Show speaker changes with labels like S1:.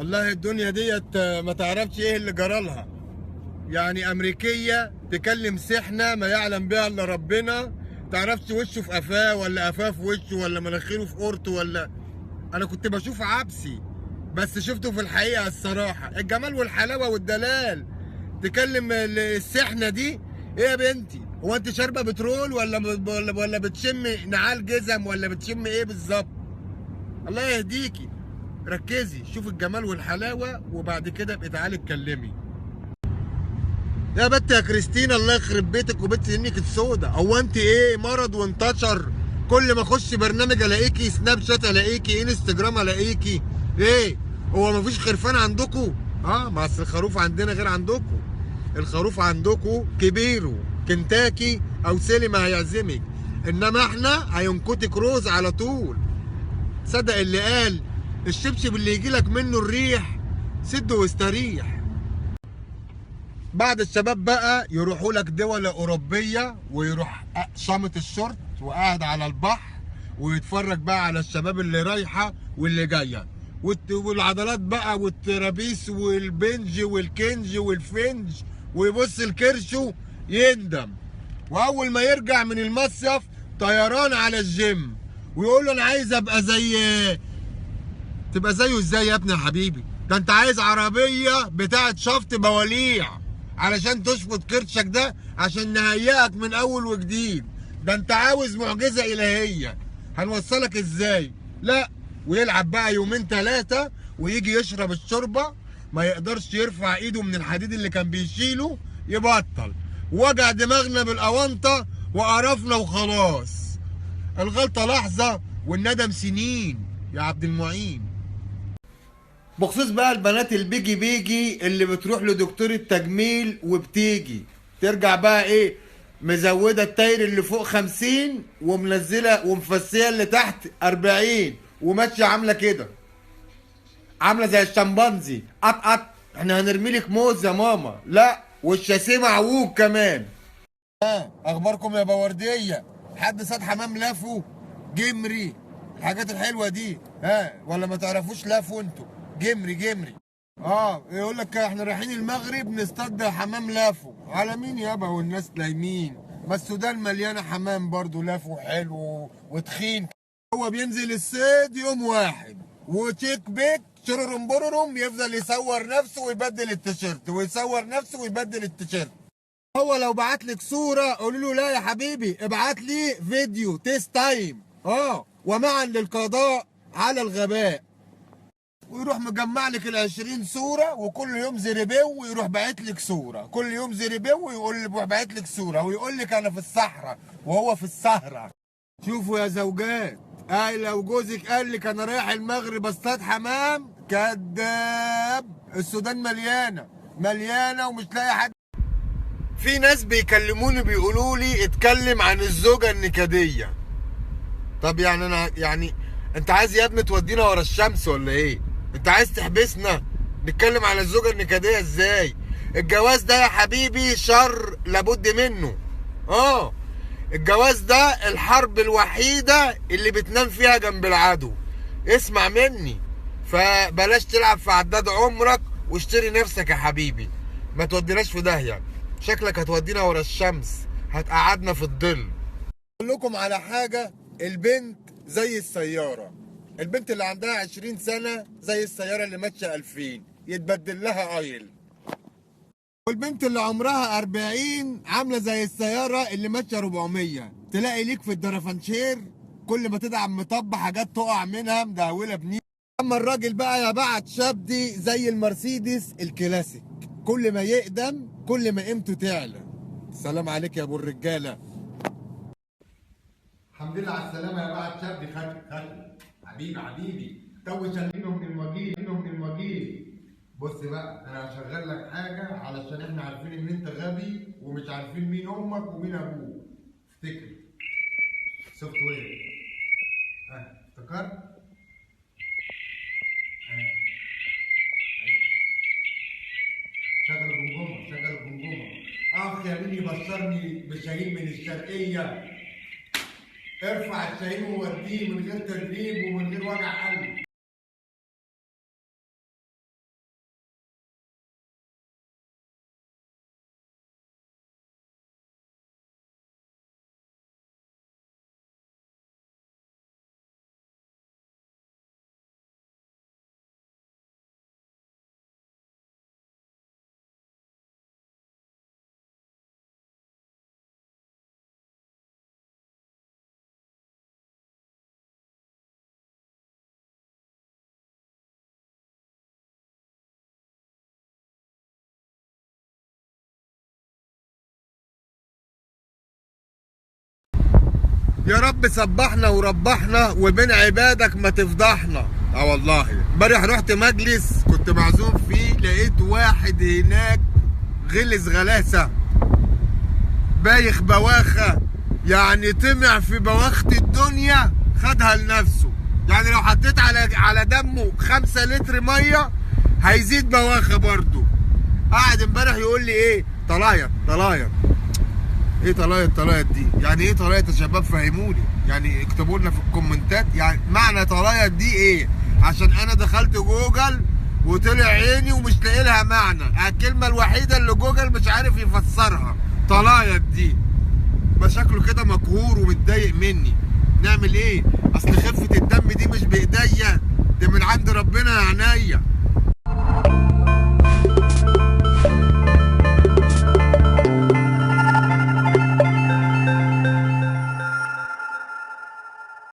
S1: والله الدنيا ديت ما تعرفش ايه اللي جرالها. يعني امريكية تكلم سحنه ما يعلم بها الا ربنا، تعرفش وشه في قفاه ولا قفاه في وشه ولا مناخيره في قورته ولا. انا كنت بشوف عبسي بس شفته في الحقيقة الصراحة، الجمال والحلاوه والدلال. تكلم السحنه دي ايه يا بنتي؟ هو انت شاربه بترول ولا بتشم نعال جزم ولا بتشم ايه بالظبط؟ الله يهديكي، ركزي شوف الجمال والحلاوه وبعد كده ابقي تعالي اتكلمي. يا بت يا كريستينا الله يخرب بيتك وبيت سنك السودا، هو انت ايه مرض وانتشر؟ كل ما اخش برنامج الاقيكي، سناب شات الاقيكي، انستجرام الاقيكي، ايه هو مفيش خرفان عندكم؟ ما اصل الخروف عندنا غير عندكم، الخروف عندكم كبيرة كنتاكي او سينما هيعزمك، انما احنا هينكتك روز على طول. صدق اللي قال الشبشب اللي يجيلك منه الريح سده واستريح. بعد الشباب بقى يروحوا لك دول أوروبية ويروح شامط الشورت وقاعد على البحر ويتفرج بقى على الشباب اللي رايحة واللي جاية، والعضلات بقى والترابيس والبنج والكنج والفنج، ويبص لكرشه يندم. وأول ما يرجع من المصيف طيران على الجيم ويقول له أنا عايز أبقى زي، تبقى زيه إزاي يا ابني يا حبيبي؟ ده أنت عايز عربية بتاعت شفط بواليع علشان تشفط كرشك ده عشان نهيئك من اول وجديد، ده انت عاوز معجزه الهيه، هنوصلك ازاي؟ لا، ويلعب بقى يومين ثلاثة ويجي يشرب الشوربة ما يقدرش يرفع ايده من الحديد اللي كان بيشيله، يبطل. وجع دماغنا بالاونطه وقرفنا وخلاص. الغلطة لحظة والندم سنين يا عبد المعين. بخصوص بقى البنات البيجي بيجي اللي بتروح لدكتور التجميل وبتيجي ترجع بقى ايه مزوده التاير اللي فوق 50 ومنزلة ومفسيه اللي تحت 40 وماشية عامله كده، عامله زي الشمبانزي قط قط، احنا هنرمي لك موز يا ماما، لا والشاسيه معوج كمان. اخباركم يا بورديه؟ حد صاد حمام لافو جمري الحاجات الحلوة دي؟ ها ولا ما تعرفوش لافو انتوا؟ جمري جمري. يقول لك احنا رايحين المغرب نصطاد حمام لافو. على مين يابا والناس نايمين؟ ما السودان مليانة حمام برضو لافو حلو وتخين. هو بينزل الصيد يوم واحد وتشيك بيك شررم بررم، يفضل يصور نفسه ويبدل التيشيرت ويصور نفسه ويبدل التيشيرت. هو لو بعت لك صوره قولوا له لا يا حبيبي ابعت لي فيديو FaceTime. ومعا للقضاء على الغباء. ويروح مجمع لك ال20 صوره وكل يوم زريبيو ويروح باعت لك صوره، كل يوم زريبيو ويقول يروح باعت لك صوره ويقول لك انا في الصحراء وهو في السهرة. شوفوا يا زوجات، لو جوزك قال لك انا رايح المغرب اصطاد حمام، كذاب. السودان مليانة مليانة ومش لاقي حد. في ناس بيكلموني بيقولوا لي اتكلم عن الزوجة النكديه. طب يعني انا يعني انت عايز يا ابني تودينا ورا الشمس ولا ايه؟ انت عايز تحبسنا نتكلم على الزوجة النكديه ازاي؟ الجواز ده يا حبيبي شر لابد منه. الجواز ده الحرب الوحيدة اللي بتنام فيها جنب العدو. اسمع مني، فبلاش تلعب في عداد عمرك واشتري نفسك يا حبيبي، ما توديناش في داهية، شكلك هتودينا ورا الشمس، هتقعدنا في الظل. اقول لكم على حاجة، البنت زي السيارة، البنت اللي عندها 20 سنة زي السيارة اللي ماشية 2000 يتبدل لها oil، والبنت اللي عمرها 40 عاملة زي السيارة اللي ماشية 400، تلاقي ليك في الدرفنشير كل ما تدعم مطب حاجات تقع منها مدهولة بنيل. اما الراجل بقى يا بعد شابدي زي المرسيدس الكلاسيك، كل ما يقدم كل ما قيمته تعلى. السلام عليك يا ابو الرجالة. الحمد لله على السلامة يا بعد شابدي. خد خد حبيبي حبيبي، تو شالينه من الوجيه، شالينه من الوجيه. بص بقى انا هشغل لك حاجة علشان احنا عارفين ان انت غبي ومش عارفين مين امك ومين ابوك. افتكر software. افتكرت؟ شغل الجمجمة، شغل الجمجمة. اخ يا مين يبشرني بشاهين من الشرقية. ارفع الشاهين ووديه من غير تدريب ومن غير وجع قلب. يا رب صبحنا وربحنا وبين عبادك ما تفضحنا. اه والله امبارح رحت مجلس كنت معزوم فيه، لقيت واحد هناك غلس غلاسه، بايخ بواخه، يعني طمع في بواخه الدنيا خدها لنفسه. يعني لو حطيت على دمه 5 لتر مية هيزيد بواخه برضه. قعد امبارح يقول لي ايه؟ طلايط طلايط. ايه طلايط طلايط دي؟ يعني ايه طلايط يا شباب؟ فهموني، يعني اكتبوا لنا في الكومنتات يعني معنى طلايط دي ايه، عشان انا دخلت جوجل وطلع عيني ومش لاقي لها معنى. الكلمة الوحيدة اللي جوجل مش عارف يفسرها طلايط دي. بقى شكله كده مقهور ومتضايق مني. نعمل ايه؟ اصل خفه الدم دي مش بايديا، دي من عند ربنا يا عينيا.